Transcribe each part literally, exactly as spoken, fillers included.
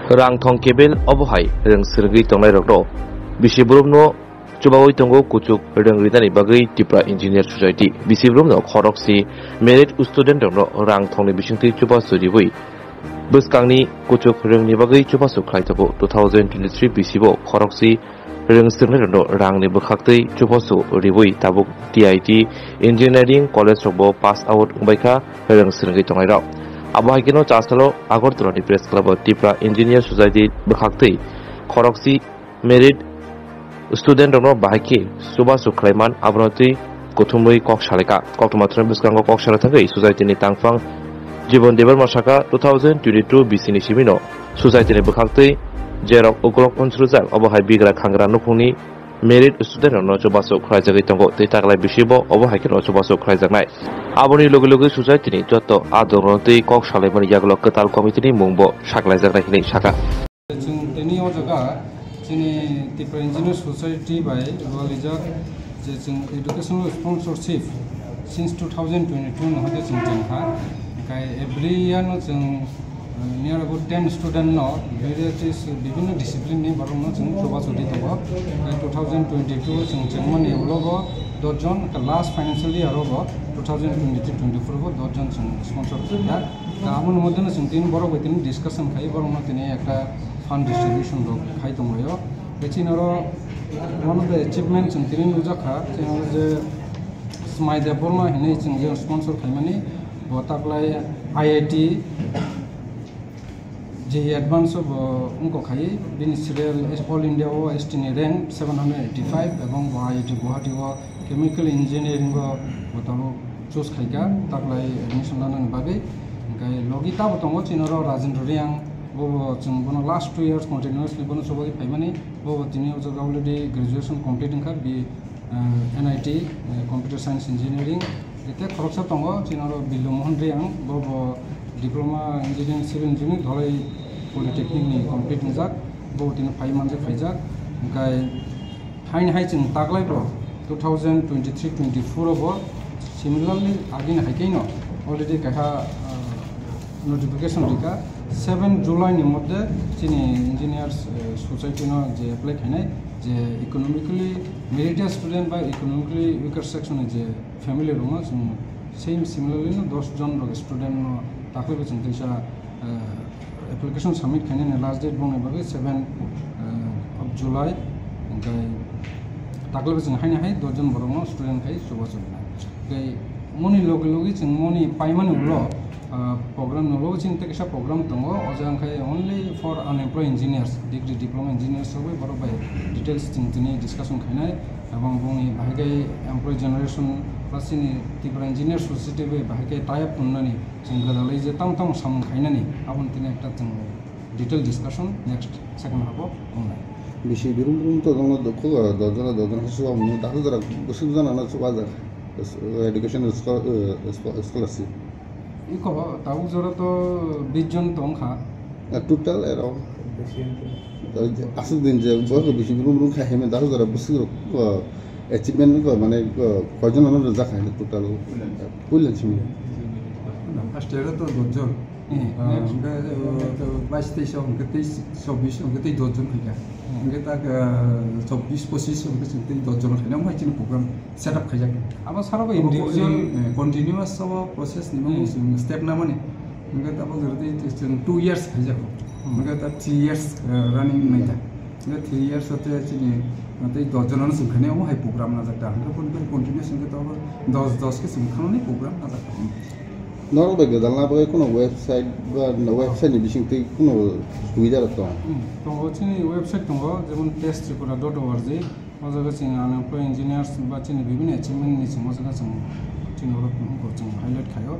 Rang thong kebel obo hai rwng swrwngwi tongnairokno bisi borokno chubawi tongo kuchuk rwng rinani bagwi Tipra Engineer Society. Bisi borokno khorokse merit student rokno rang thongni bisingtwi chubachu riwi bwskangni kuchuk rwngni bagwi chubachu khlai tongo. Two thousand twenty-three bisi bo khorokse rwng swrwngnairokno rangni bwkhaktwi chubachu riwi tabuk T I T Engineering College rokbo pass out wngbaikha rwng swrwngwi tongnairok. Abo hai kheno chasalo Agartala ni press club o Tipra Engineer Society bwkhaktwi khorokse merit student rokno bahai khe chubachu khlaiman abono twi kuthumwi kok salaikha. Koktwma thani bwskango kok sana thangwi society ni tangphang Jibon Debbarma saka two thousand twenty-two bisi ni simi no society ni bwkhaktwi jerok ukulok unsrujak obo hai bigra khangra nukhungni merit student rokno chubachu khlaijagwi tongo tei taklai bisi bo obo hai kheno chubachu khlaijaknai. Aboni logi logi society ni joto adong rok twi kok salaimani yagulo kwtal committee ni mung bo saklaijaknai hinwi saka. Chwng tini o jaga chini Tipra Engineer Society bai rwlijak je chwng educational sponsorship since two thousand twenty-two no hwnkhe chwng chengkha. Hwnkhe every year no chwng, uh, near about ten student no various bibhinno discipline ni borok no chwng chubachu ri tongo. Hwnkhe two thousand twenty-two chwng chengmani ulo bo dos jon, hwnkhe last financial year o bo two thousand twenty-three twenty-four bo dos jon chwng sponsor khaikha. Aboni moddhe no chwng tini borok bai tini discussion khai, borok no tini ekta fund distribution rok khai tonglaio. Tei chini oro one of the achievement chwng tini nukjakha, chini oro je Smai Debbarma hinwi chwng je sponsor khaimani, bo taklai I I T J E E Advance o bo wngkok khai, bini serial All India o S T ni rank seven hundred eighty-five ebong bo I I T Guwahati o Chemical engineering o bo tabuk choose khaikha, taklai admission lanani bagwi. Hwnkhe logi tabo tongo chini oro Rajendra Reang, bo bo chwng bono last two years continuously bono chubagwi phaimani, bo bo tini o jaga already graduation complete wngkha, B, eh, N I T, eh, Computer Science Engineering. Tei khoroksa tongo chini oro Billu Mohan Reang, bo bo Diploma Engineering, Civil Engineering, Dholai Polytechnic ni complete wngjak, bo bo tini phai manjak phaijak. Hwnkhe Haini hai chwng taklai bo two thousand twenty-three twenty-four o bo similarly agini hai khe no already kaisa, ah, notification rikha seven July ni moddhe chini engineers, eh, society no je apply khainai je economically meritorious student ba economically weaker section ni je family rok no chwng same similarly no dos jon rok student no taklai bo chwng teisa, eh, application submit khainani last date bongni bagwi seven, eh, of July, hwnkhe taklaibo chwng haino hai dos jon borokno student khai chubachu rwnai. Tei moni logi logi chwng moni paimani ulo, ah, program ni ulo chini tei kaisa program tongo, o jaga hwnkhe only for unemployed engineers, degree diploma engineers rok bai borok bai details chwng tini discussion khainai, ebong bongni bahai khe employee generation plus chini Tripura Engineer Society bai bahai khe tie up tongnani. Chwng gwdalwi je tamo tamo samung khainani, aboni tini ekta chwng detail discussion next second half o wngnai. Bisi brum brum to dongno dokho, dojona dojona se chuba mano, dakho jora bwswk jona no chuba jak. Education scho-, eh, scho-, scholarship. Iko tabuk jora to bis jon tongkha. Eh, total ero. Aswk din je bo bisi brum brum khai heme dakho jora bwswk rok, eh, achievement ko mane ko koijon no rijak hai total. Puilan simi. First year to dojjon. Hmm. Ah, hwnkhe, eh, to bais teis hwnkhe teis, chobbish hwnkhe tei dojjon khaikha. Hmm. Hwnkhe tak, eh, chobbish pochish hwnkhe chwng tei dojjon khaina omo hai chini program set up khaijak. Abo saro bo individual, eh, continuous abo process ni mung chwng step namani. Hwnkhe abo jora tei chwng two years khaijak. Hmm. Hwnkhe ta three years, eh, running naikha. Hwnkhe three years o tei chini, eh, tei dojjon no chwng khaina omo hai program najak ta. Hwnkhe continuous hwnkhe to abo dos dos khe chwng khanani program najak. Norok bai gwdalna bagwi kheno website ba website ni bisingtwi kheno subida rok tong? Hmm, tongo, chini website tongo, jemon test tripura dot org, o jaga chini unemployed engineers ba chini bibhinno achievement ni chwng o jaga chwng chini oro chwng highlight khaio.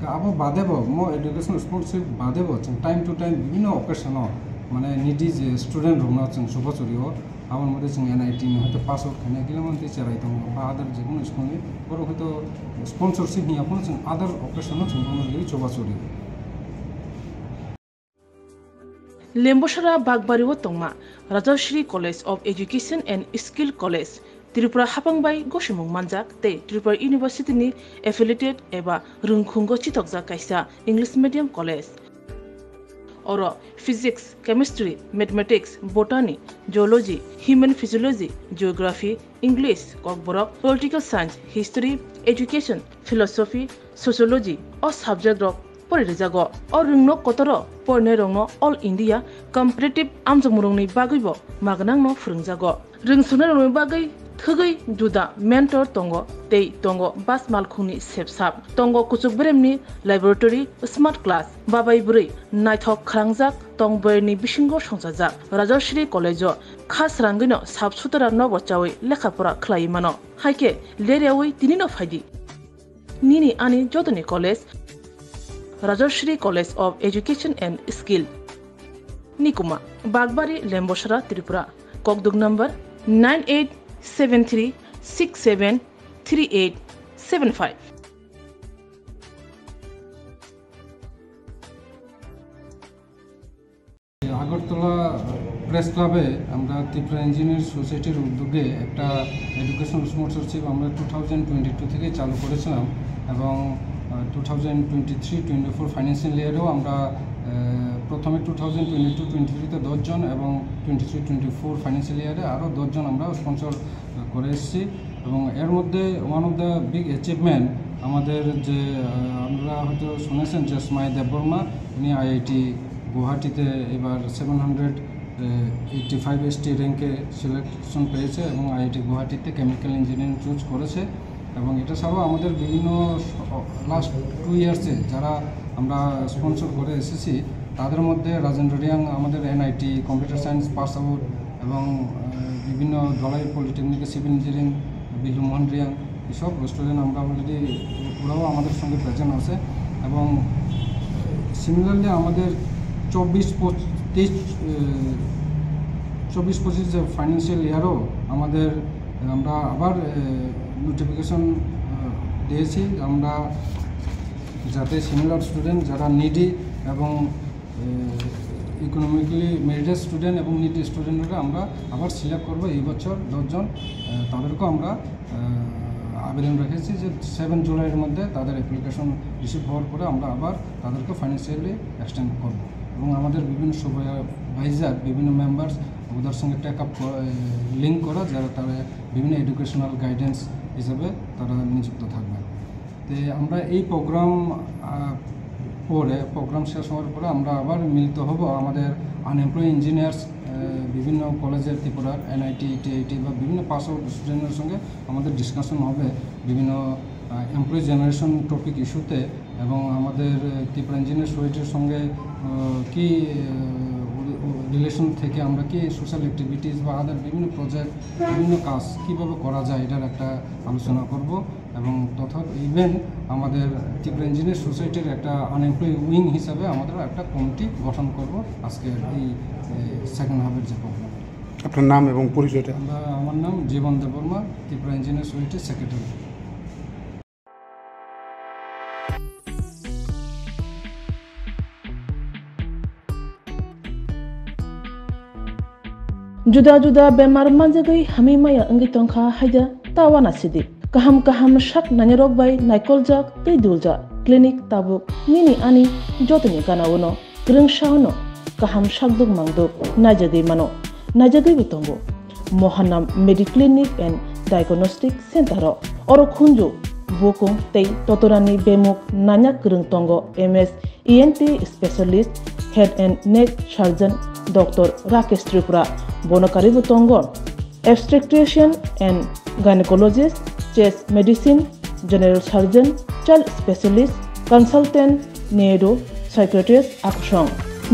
Ka abo bade bo mo education sponsorship bade bo chwng time to time bibhinno occasion o mane needy je student rokno chwng chubachu rio. Aboni moddhe chwng N I T ni hoito pass out khainai, Gilman tei cherai tongo, ba other jekunu school ni, borok hoito sponsorship hiya phano chwng other occasion no chwng bono riwi chubachu rio. Lembosara Bakbari o tongma Rajashri College of Education and Skill College, Tripura hapang bai gosimung manjak tei Tripura University ni affiliated eba rwngkhungo chitokjak kaisa English medium college. Oro physics, chemistry, mathematics, botany, zoology, human physiology, geography, English, kokborok, political science, history, education, philosophy, sociology o subject rok pori rijago. O rwngno kotoro porinai rokno All India competitive amjokmung rokni bagwibo magnangno phwrwngjago. Rwngsuknai rokni bagwi thwgwi juda mentor tongo tei tongo bas malkhungni sepsap. Tongo kuchuk beremni laboratory, smart class, babai bwrwi naithok khalangjak tong boyarni bisingo songchajak. Rajasri College-o kha srangwino sap sutara nobo chawi lekha pora khlaiwi mano. Haikhe leryawi tinino phaidi. Nini ani jotoni college, Rajasri College of Education and Skill. Nikuma, Bagbari, Lembosara, Tripura. Kokduk number nine eight seven three six seven three eight seven five. Agartala press ক্লাবে আমরা Tripura engineer সোসাইটির উদ্যোগে একটা educational sponsorship আমরা two thousand twenty two থেকে চালু করেছিলাম এবং two thousand twenty three twenty four financial ইয়ারেও আমরা আহ, প্রথমে two thousand twenty two twenty থ্রিতে দশজন এবং twenty three twenty four financial ইয়ারে আরও দশজন আমরা স্পন্সর করে এসেছি। এবং এর মধ্যে one of the big achievement আমাদের যে আহ, আপনারা হয়তো শুনেছেন যে স্মাই দেববর্মা, উনি আইআইটি গুয়াহাটিতে এবার seven hundred eighty five ST র্যাঙ্কে সিলেকশন পেয়েছে এবং আইআইটি গুয়াহাটিতে কেমিক্যাল ইঞ্জিনিয়ারিং চুজ করেছে। এবং এটা ছাড়াও আমাদের বিভিন্ন লাস্ট টু ইয়ার্সে যারা আমরা স্পন্সর করে এসেছি, তাদের মধ্যে রাজেন্দ্র রিয়াং আমাদের NIT computer science pass out এবং আহ, বিভিন্ন ধলাই পলিটেকনিকে সিভিল ইঞ্জিনিয়ারিং, বিল্লু মোহন রিয়াং, এইসব স্টুডেন্ট আমরা অলরেডি ওরাও আমাদের সঙ্গে প্রেজেন্ট আছে। এবং সিমিলারলি আমাদের চব্বিশ পঁচিশ তেইশ চব্বিশ পঁচিশ যে ফাইন্যান্সিয়াল ইয়ারও আমাদের আমরা আবার নোটিফিকেশন দিয়েছি আমরা যাতে সিমিলার স্টুডেন্ট যারা নিডি এবং ইকোনমিক্যালি মেরিটেড স্টুডেন্ট এবং নিডি স্টুডেন্টরা আমরা আবার সিলেক্ট করবো এই বছর দশজন। আহ, তাদেরকেও আমরা আহ, আবেদন রেখেছি যে সেভেন জুলাইয়ের মধ্যে তাদের অ্যাপ্লিকেশন রিসিভ হওয়ার পরে আমরা আবার তাদেরকে ফাইন্যান্সিয়ালি এক্সটেন্ড করব। এবং আমাদের বিভিন্ন সুপারভাইজার, বিভিন্ন মেম্বার্স ওদের সঙ্গে টেক আপ লিঙ্ক করা, যারা তারা বিভিন্ন এডুকেশনাল গাইডেন্স হিসেবে তারা নিযুক্ত থাকবেন। তো আমরা এই প্রোগ্রাম আহ, পরে, প্রোগ্রাম শেষ হওয়ার পরে আমরা আবার মিলিত হব আমাদের আনএমপ্লয়েড ইঞ্জিনিয়ার্স বিভিন্ন কলেজের, ত্রিপুরার এনআইটি, টিআইটি বা বিভিন্ন পাস আউট স্টুডেন্টের সঙ্গে আমাদের ডিসকাশন হবে বিভিন্ন এমপ্লয়ি জেনারেশন টপিক ইস্যুতে। এবং আমাদের আহ, ত্রিপুরা ইঞ্জিনিয়ার সোসাইটির সঙ্গে আহ, কি রিলেশন থেকে আমরা কি সোশ্যাল অ্যাক্টিভিটিস বা আদার বিভিন্ন প্রজেক্ট, বিভিন্ন কাজ কীভাবে করা যায়, এটার একটা আলোচনা করব। এবং তথা ইভেন আমাদের ত্রিপুরা ইঞ্জিনিয়ার সোসাইটির একটা আনএমপ্লয়েড উইং হিসাবে আমাদের একটা কমিটি গঠন করব আজকের এই সেকেন্ড হাফের যে প্রোগ্রাম। আপনার নাম এবং পরিচয়টা? আমরা, আমার নাম জীবন দেববর্মা, ত্রিপুরা ইঞ্জিনিয়ার সোসাইটির secretary. Juda juda bemar manjagwi hamwi maya wngwi tongkha haida ta uanasidi. Kaham kaham sak nainarok bai naikoljak tei duljak clinic tabuk nini ani jotoni gana-o no kwrwngsa-o no kaham sakduk mangduk naijagwi mano, naijagwibo tongo. Mohanam Mediclinic and Diagnostic Center-o oro khunju bukung tei totorani bemuk nanya kwrwng tongo M S E N T specialist, head and neck surgeon Doctor Rakesh Tripura, bono karibo tongo obstetrician and gynecologist, chest medicine, general surgeon, child specialist, consultant, neuro psychiatrist akusong.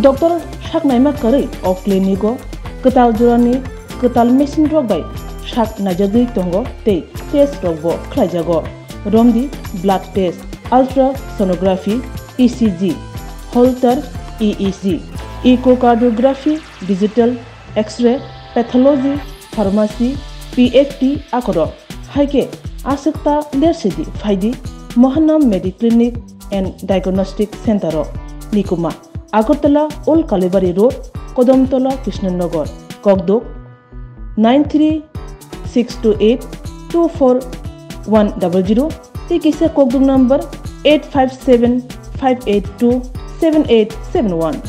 Doctor saknaima kwrwi o clinic-o kwtal jorani kwtal machine rok bai sak naijagwi tongo tei test rokbo khlaijago. Romdi blood test, ultrasonography, E C G, Holter E E G, echocardiography, digital X-ray, pathology, pharmacy, P F T akorok. Haikhe aswkta lersidi phaidi Mohanam Mediclinic and Diagnostic Center-o. Nikuma, Agartala Old Kalibari Road, Kodamtola, Krishnanagar, Kokduk, nine three six two eight two four one double zero, tei kisa kokduk number eight five seven five eight two seven eight seven one.